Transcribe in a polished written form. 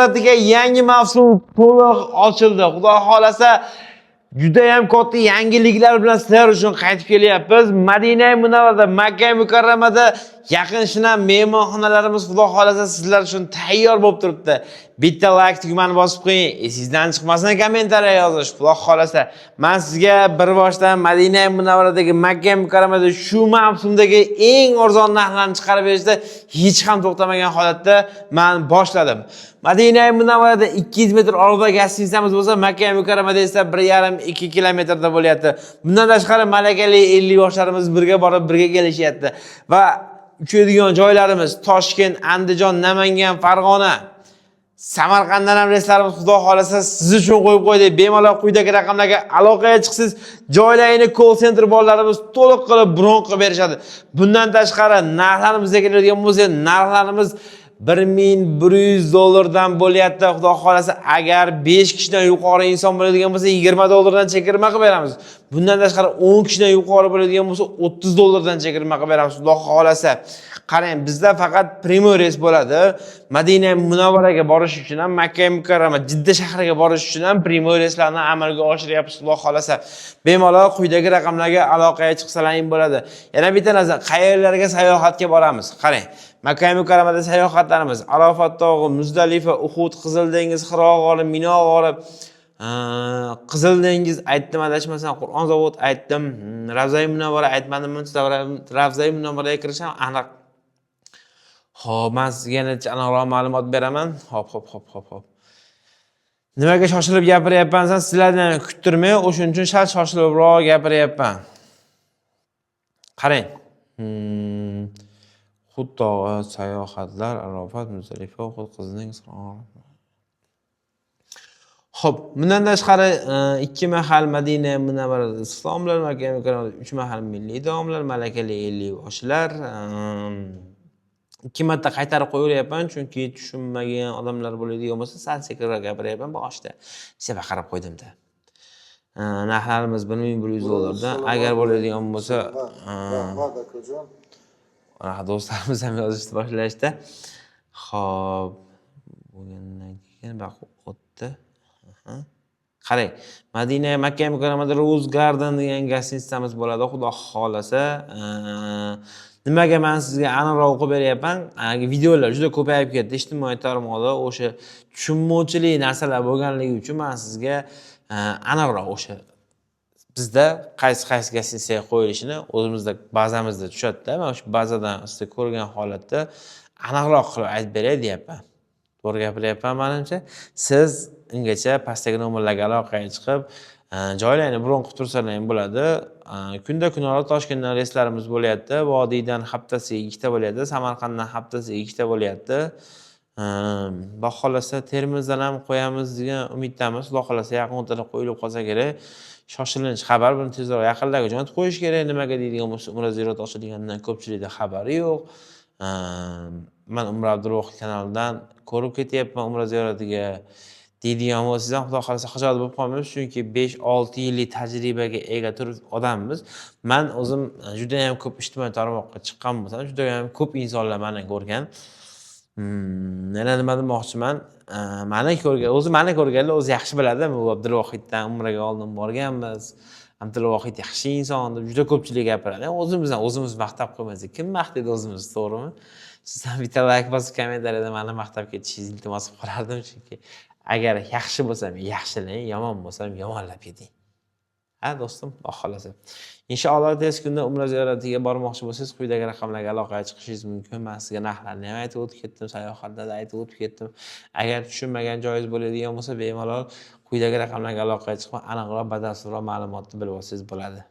ziyoratiga yangi mavsum to'liq ochildi. Xudo xolasa, judayam katta yangiliklar bilan sizlar uchun qaytib kelyapmiz. Madina Munavvarada, Makka Mukarramada yaqin shinam mehmonxonalarimiz, Xudo xolasa, sizlar uchun tayyor bo'lib turibdi. Bitta like tugmani bosib qo'ying, esingizdan chiqmasin kommentariya yozish. Xudo xolasa, men sizga bir boshdan Madina Munavvaradagi, Makka Mukarramada shu mavsumdagi eng arzon narxlarni chiqarib berishda hech ham to'xtamagan holatda men boshladim. Madina Munavvarada 200 metr orada gостиницamiz bo'lsa, Makka Mukarramada esa 1,5-2 kilometrda bo'lyapti. Bundan tashqari malakali 50 yoshlarimiz birga borib, birga kelishyapti. Va uchadigan joylarimiz Toshkent, Andijon, Namangan, Farg'ona. Samarqanddan ham reyslarimiz, Xudo xolasa, siz uchun qo'yib qo'ydik. Bemalol quyidagi raqamlarga aloqaga chiqsiz, joylarini call center bolalarimiz to'liq qilib bron qilib berishadi. Bundan tashqari narxlarimizga keladigan bo'lsak, narxlarimiz 1100 dollardan bo'lyapti. Xudo xolasa, agar 5 kishidan yuqori inson bo'ladigan bo'lsa, 20 dollardan chegirma qilib beramiz. Bundan tashqari 10 kishidan yuqori bo'ladigan bo'lsa, 30 dollardan chegirma qilib beramiz, Xudo xolasa. Qarang, bizda faqat prямой reys bo'ladi. Madina Munavvaraga borish uchun ham, Makka Mukarrama, Jidda shahriga borish uchun ham prямой reyslarni amalga oshiryapmiz, Xudo xolasa. Bemalol quyidagi raqamlarga aloqaga chiqsalaring bo'ladi. Yana bitta narsa, qayerlarga sayohatga boramiz? Qarang, Makka Mukarramada sayohatlarimiz: Arafat tog'i, Muzdalifa, Uhud, Qizil dengiz, Hiro g'ori, Mino g'ori, Qizil dengiz aytdim adashmasam, Qur'on zavod aytdim, Ravzai Munavvara aytmadimmi? Ravzai Munavvaraga kirish ham aniq. Xo'p, men sizga yana aniqroq ma'lumot beraman. Hop, hop, hop, hop, hop. Nimaga shoshilib gapiryapman desam, sizlarni kuttirmay, o'shuning uchun sal shoshilibroq gapiryapman. Qarang. Uhud tog'i, sayohatlar, Arafat, Muzdalifa, Uhud, Qizil dengiz. Xo'p, bundan tashqari ikki mahal Madina Munavvarada islomlar, Makka Mukarramada uch mahal milliy taomlar, malakali 50 oshlar. Ikki marta qaytarib qo'yaveryapman, chunki tushunmagan odamlar bo'ladigan bo'lsa, sal sekinroq gapiryapman boshida. Desa baqirib qo'ydimda. Narxlarimiz 1100 dollardan. Agar bo'ladigan bo'lsa, Rahmat, akajon. Anaqa do'stlarimiz ham yozishni boshlashdi. Xo'p, bo'lgandan keyin baq o'tdi. Aha. Qarang, Madina, Makka Mukarramada Rose Garden degan гостиницamiz bo'ladi, Xudo xolasa. Nimaga men sizga aniqroq o'qib beryapman? Videolar juda ko'payib ketdi ijtimoiy tarmoqda. O'sha tushunmovchilik narsalar bo'lganligi uchun men sizga aniqroq o'sha bizda qaysi qaysi гостиницаga qo'yilishini o'zimizda bazamizda tushadida. Man shu bazadan sizlar ko'rgan holatda aniqroq qilib aytib beray deyapman. To'g'ri gapiryapman manimcha. Siz ungacha pastdagi nomerlarga aloqaga chiqib, joylarni bron qilib tursalar ham bo'ladi. Kunda kunora Toshkentdan reyslarimiz bo'lyapti. Vodiydan haftasiga ikkita bo'lyapti. Samarqanddan haftasiga ikkita bo'lyapti. Xudo xohlasa, Termizdan ham qo'yamiz degan umiddamiz. Xudo xohlasa, yaqin o'rtada qo'yilib qolsa kerak. Shoshilinch xabar, buni tezroq yaqinlarga jo'natib qo'yish kerak. Nimaga deydigan bo'lsa, Umra ziyorati ochilganidan ko'pchilikda xabari yo'q. Man Umra Abdulvohid kanalidan ko'rib ketyapman Umra ziyoratiga deydigan bo'lsangiz ham, Xudo xohlasa, xijolat bo'lib qolmaymiz, chunki 5-6 yillik tajribaga ega turib odammiz. Man o'zim judayam ko'p ijtimoiy tarmoqqa chiqqan bo'lsam, judayam ko'p insonlar mani ko'rgan. Yana nima demoqchiman? Mani ko'rgan, o'zi mani ko'rganlar o'zi yaxshi biladi. Bu Abdulvohiddan umraga oldin borganmiz. Abdulvohid yaxshi inson deb juda ko'pchilik gapiradi. O'zimizdan o'zimiz maqtab qo'ymasak, kim maqtaydi o'zimizni, to'g'rimi? Siz ham bitta layk bosib, kommentariyada mani maqtab ketishingizni iltimos qilib qolardim, chunki agar yaxshi bo'lsam yaxshilang, yomon bo'lsam yomonlab keting. Ha, do'stim, Xudo xohlasa. Inshaalloh, tez kunda Umra ziyoratiga bormoqchi bo'lsangiz, quyidagi raqamlarga aloqaga chiqishingiz mumkin. Men sizga narxlarni ham aytib o'tib ketdim, sayohatda da aytib o'tib ketdim. Agar tushunmagan joyingiz bo'ladigan bo'lsa, bemalol quyidagi raqamlarga aloqaga chiqib, aniqroq, batafsilroq ma'lumotni bilib olsangiz bo'ladi.